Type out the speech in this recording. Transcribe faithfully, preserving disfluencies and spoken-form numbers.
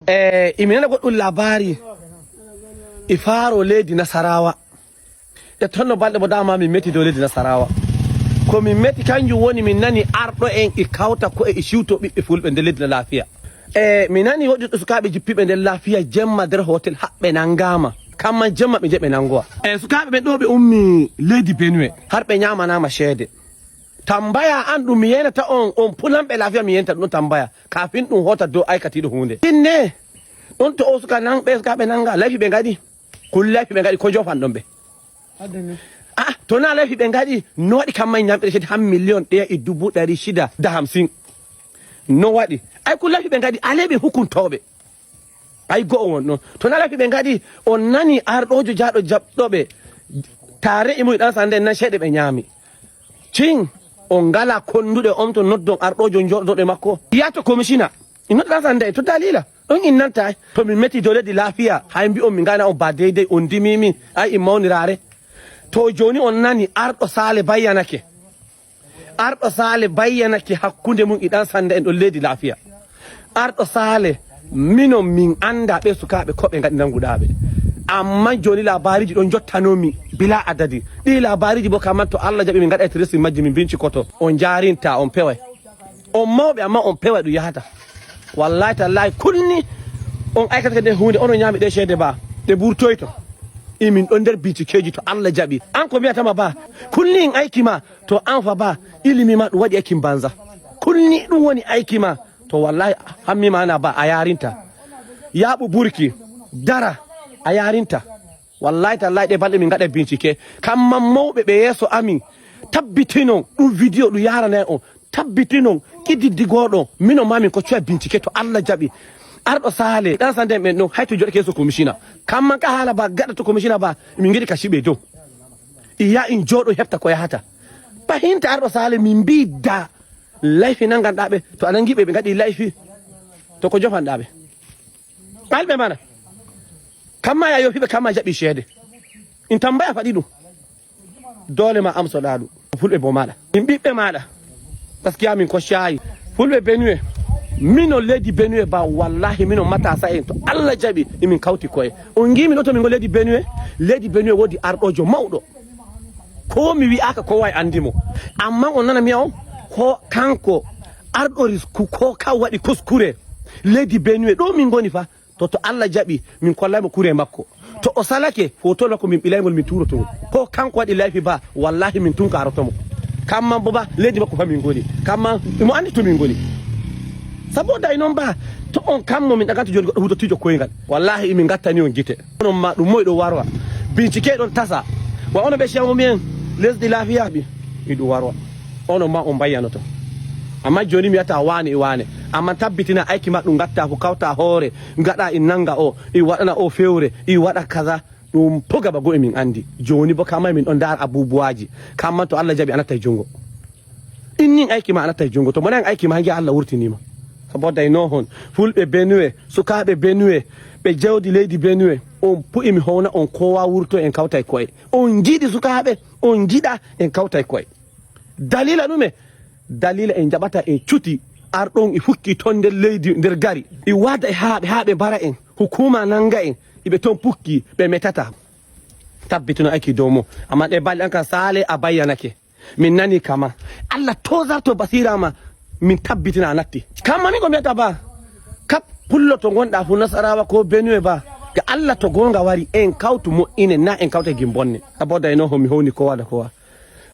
E imi nana goɗɗum labari e faaro leydi Nasarawa. E tonno balɗe mo dama min meti dow leydi Nasarawa. Ko min meti kanjum woni min nani arɗo en e kawta ko e siwto ɓiɓɓe fulɓe nder leydi na lafiya. E mi nani woɗi ɗo sukaaɓe jippiɓe nder lafiya jemma nder hotel haɓɓe nangama. Kamman jemma ɓe jeɓe nangowa. E sukaaɓe ɓen ɗo ɓe ummi leydi Benue har ɓe ñamanama ceede. Tambaya an ɗum mi yenata on, on pulanɓe lafiya mi yenta ɗum tambaya. Kafin ɗum hota dow aikatiɗo hunde. Inne ɗon to o suka nan ɓe sukaɓe nanga laifi ɓe ngaɗi. Kun laifi ɓe ngaɗi ko jofan ɗon ɓe. Ah, to na laifi ɓe ngaɗi no waɗi kamma ñamɓe ceede han miliyon ɗaya e dubu ɗari shida da hamsin. No waɗi ay kun laifi ɓe ngaɗi ale ɓe hukuntoɓe. Ay go'o won ɗon to na laifi ɓe ngaɗi. On nani arɗojo jaɗo jaɓɗoɓe tare imo ɗan sande nan ceeɗe ɓe ñaami. Cin on ngala konduɗe on to noddon arɗojo joɗoɗo e makko. Yato komisina. Inno ɗan sande to dalila ɗon innanta ay to min meti dow leydi lafiya hay mbi'on mi ngana on ba deydey on dimimi. Ay in mawnirare. To joni on nani arɗo sale bayyanake. Arɗo sale bayyanake hakkunde mum e ɗan sande en ɗon leydi lafiya. Arɗo sale minon min anda ɓe sukaɓe koɓe ngaɗi nanguɗaɓe. Amma joni labariji ɗon jottanomi bila adadi. Ɗi labariji bo kaman to Allah jaɓi min ngaɗa tresi majji min bincikoto on jarinta on peway. On mawɓe amma on pewa ɗum yahata. Wallahi tallahi kulni on aikata kadi hunde ono ñaami ɗe ceede ba ɗe burtoyto. Imin ɗon nder bincikeji to Allah jaɓi an ko mbiyatama ba kulni in aiki ma to an fa ba ilimi ma ɗum waɗi aikin banza. Kulni ɗum woni aiki ma to wallahi hammima ana ba a yarinta. Yaɓu burki dara a yarinta. Wallahi tallahi ɗe balɗe min ngaɗa bincike kamman mawɓe ɓe yeeso amin. Tabbitinon ɗum vidiyo ɗum yaranay on. Tabbitinon qididdigoɗo minon ma min koccoya bincike to Allah jaɓi. Arɗo sale ɗan sanden ɓen ɗon hayto joɗake yeeso komisina. Kamman ka haala ba gaɗa to komisina ba min ngiɗi ka siɓe dow. Iya in jooɗo hefta ko yahata. Pahinta arɗo sale min mbi da laifi nanganɗaɓe to a nangiɓe ɓe ngaɗi laifi. To ko jofanɗaɓe. Ɓalɓe mana kamma ya yofiɓe kamma jaɓi ceede. In tambaya faɗi ɗum. Doole ma amsoɗa ɗum. Fulɓe bo maɗa min ɓiɓɓe maɗa. Gaskiya min ko shayi fulɓe benue. Minon leydi benue ba wallahi minon matasa en to Allah jaɓi emin kawti koye. On gimi ɗo to min go leydi benue. Leydi benue wodi arɗojo mawɗo. Ko mi wi'aka kowa e andi mo. Amma on nana miya on ko kanko arɗo risku ko kan waɗi kuskure. Leydi benue ɗo min goni fa. To to Allah jaɓi min kollay mo kure makko. To o salake fotol makko min ɓilaygol min turotogol. Ko kanko waɗi layfi ba wallahi min tunkaroto mo. Kamman bo ba leydi makko fa min goni kamman imo andi to min goni. Saboda e non ba to on kammo min ɗaganto joni goɗɗo hutottijo koyngal. Wallahi emin gattani on gite. Onon ma ɗum moy ɗo warwa. Bincike ɗon tasa. Wa ono ɓe cewo mien lesdi lafiyaɓi. Iɗum warwa. Onon ma on mbayyanoto. Amma joni mi wiyata wane e wane. Amma tabbitina aiki ma ɗum gatta ko kawta hoore. Gaɗa in nanga o i waɗana o fewre i waɗa kaza. Ɗum pogaba go emin andi joni bo kamma min ɗon ndar abubuwaji. Kamma to Allah jaɓi a natta e jungo. Innin aiki ma a natta e jungo to mona en aiki ma hangi Allah wurtinima. Saboda e nohon fulɓe benue sukaɓe benue ɓe jawdi leydi benue. On pu'i mi howna on kowa wurto en kawta e koye. On jiɗi sukaɓe on jiɗa en kawta e koye. Dalila ɗume? Dalila en jaɓata en cuti arɗon e fukki ton nder leydi nder gari e wada e haɓe haɓe mbara en. Hukuma nanga en iɓe ton pukki ɓe metata. Tabbitino aiki dow mo. Amma ɗe balɗe an kan sale a bayyanake. Min nani kama. Allah tozarto basira ma. Min tabbitina a natti kamma min ko mbiyata ba. Kap pullo to gonɗa fu nasarawa ko benue ba. Ga Allah to gonga wari en kawtu mo'ine na en kawta gimbonne. Saboda e noho mi howni kowa da kowa.